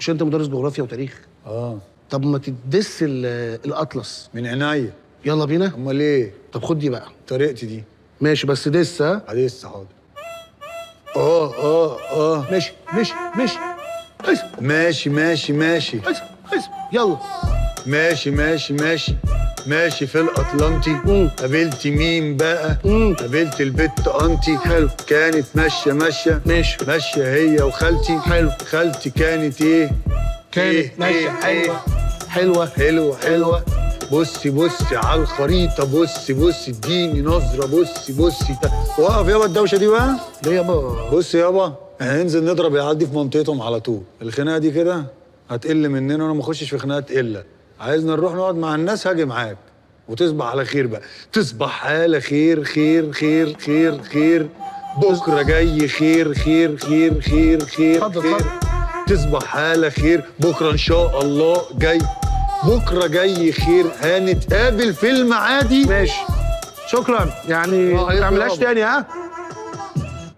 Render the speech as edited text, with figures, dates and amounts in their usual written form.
مش انت مدرس جغرافيا وتاريخ؟ اه. طب ما تدس الاطلس. من عينيا. يلا بينا. امال ايه؟ طب خد دي بقى. طريقتي دي. ماشي بس دس. ها هدس، حاضر. اه اه اه. ماشي ماشي ماشي. ماشي ماشي ماشي. يلا. ماشي ماشي ماشي ماشي في الأطلنطي. قابلت مين بقى؟ قابلت البت أنتي. حلو. كانت ماشية ماشية. ماشي. ماشية هي وخالتي. حلو. خالتي كانت إيه؟ كانت إيه؟ ماشية إيه؟ حلوة. حلوة. حلوة حلوة. بصي بصي على الخريطة، بصي بصي اديني نظرة، بصي بصي. وقف يابا الدوشة دي بقى. ليه يابا؟ بصي يابا، احنا هننزل نضرب العيال دي في منطقتهم على طول. الخناقة دي كده هتقل مننا، وانا ما اخشش في خناقات قلة. عايزنا نروح نقعد مع الناس، هاجي معاك. وتصبح على خير بقى، تصبح على خير خير خير خير خير. بكره جاي خير خير خير خير خير. اتفضل، خير. اتفضل. تصبح على خير، بكره ان شاء الله جاي، بكره جاي خير، هنتقابل في المعادي. ماشي، شكرا. يعني ما تعملهاش تاني. ها؟